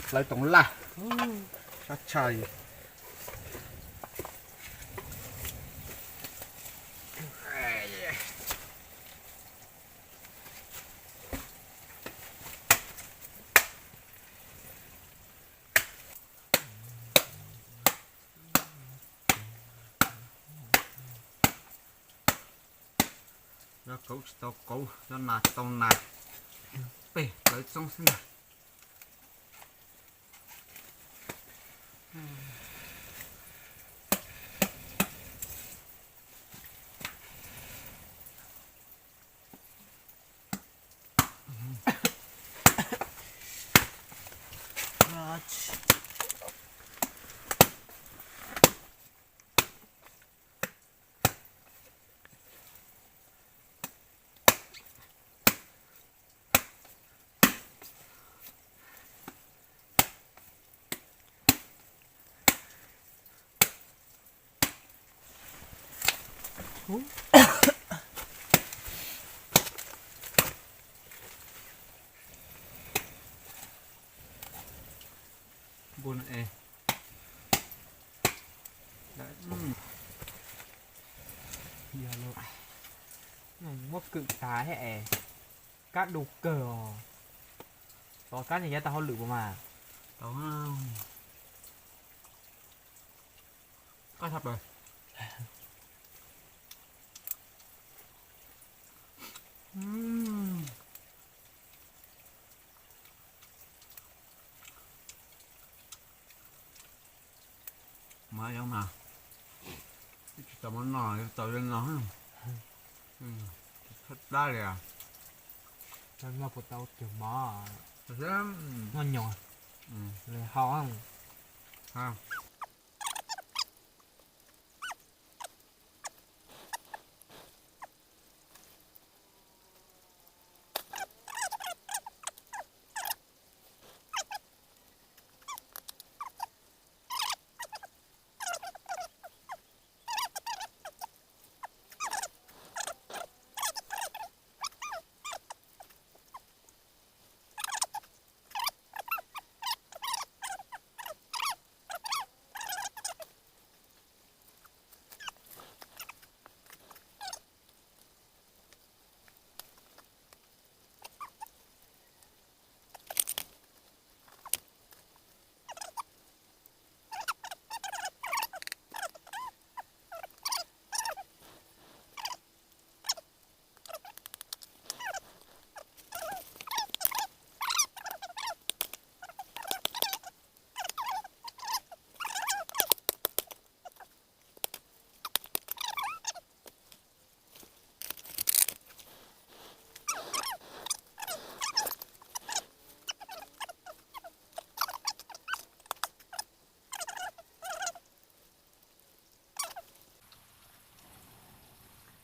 Hlawv toov laj, sab tshaj. Yog kauv tsis tau kauv, yog nas tsis tau nas, peb hlawv txoob xwb ntag. Muab kwm tas thiab es kab du kawg os. Tos kab ne yav tau hauj lwm puas mas? Tau. Kab tshaj plaws. Mas zoo mas, tsis tau mov no, tau li no. Thaj dab li. Noj puas tau cog mov, noj nyoos, li hau.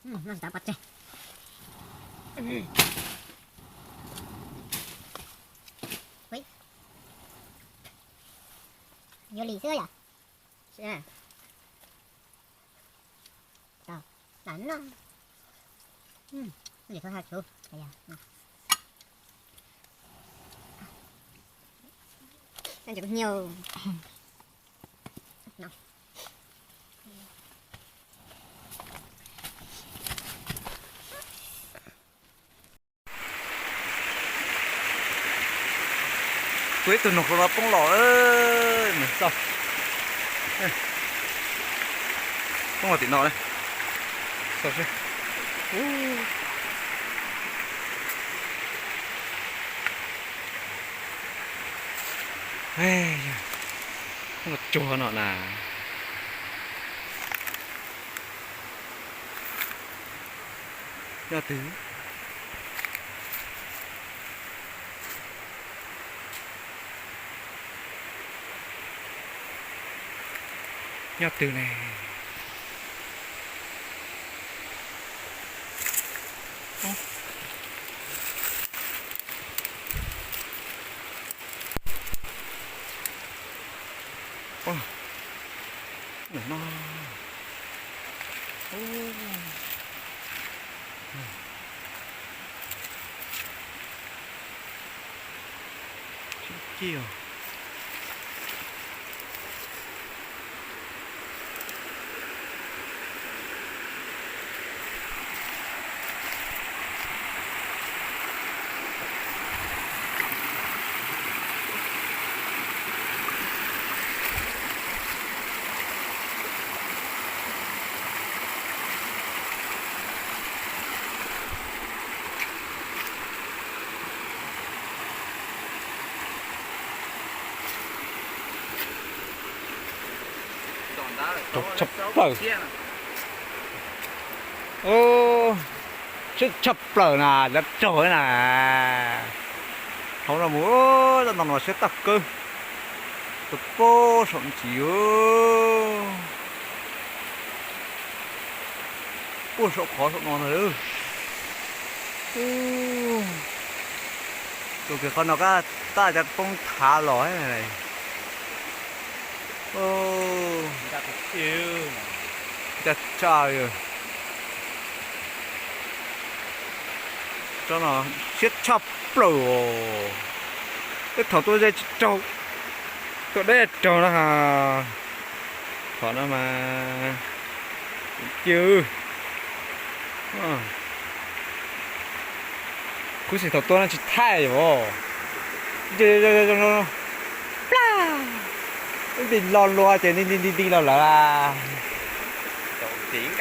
Noj tsis tau pov tseg. Yuav lim xwb yom. Tau, lam noj. Lim thov tha tsuv. Kuv ib tug noog hluas no poob los, nws txog, poob los tim no. Poob los tsuag no na. Nyob twg? Nyob twg ne? Ntawm no. Tsis ci os. Raug tshaj plaws. Siab tshaj plaws na, lawv raug na. Hauv no mus, no no siab tag kawg. Tus pab saum ntsis, puag saum qhov saum no ntag. Tus kiag qhov no tab cov poob thav los. Ncaj tshaj, tsob no siab tshaj plaws os. Tej thaum tuaj ze tsis raug, tuaj deb raug na. Thaum no mas, cia, kuv xav thaum tuaj no tsis thaij os. Plag, ib nti lo lua ces nti nti nti los lawm. Tiv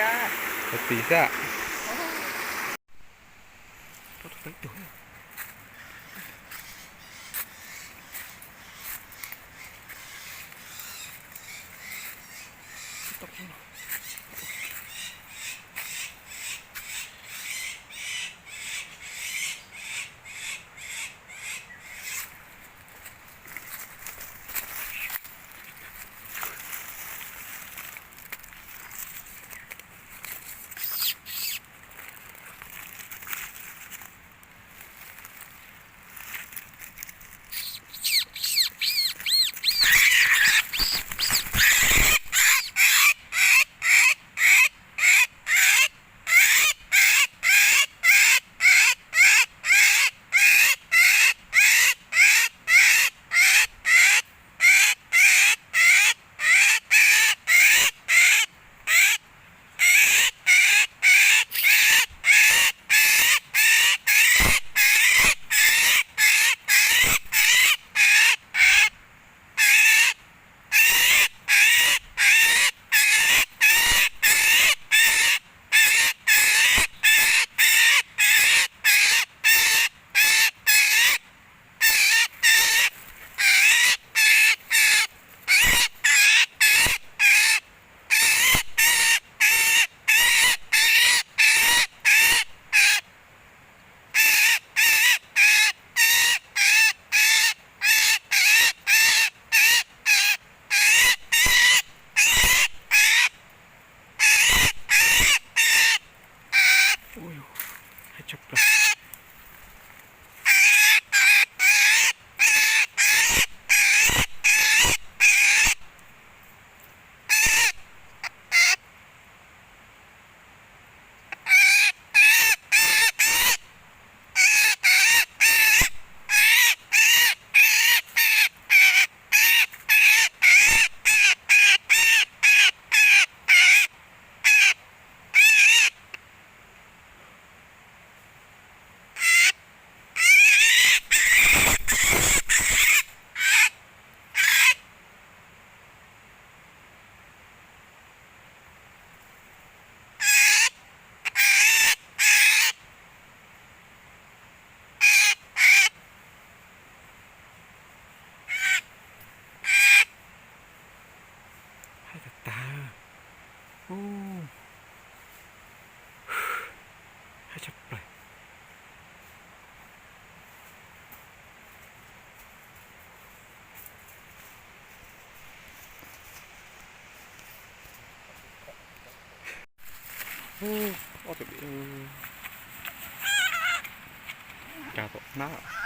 xwb. Haib tag tag. Haib tshaj plaws. Ob tug, cag tom hnab.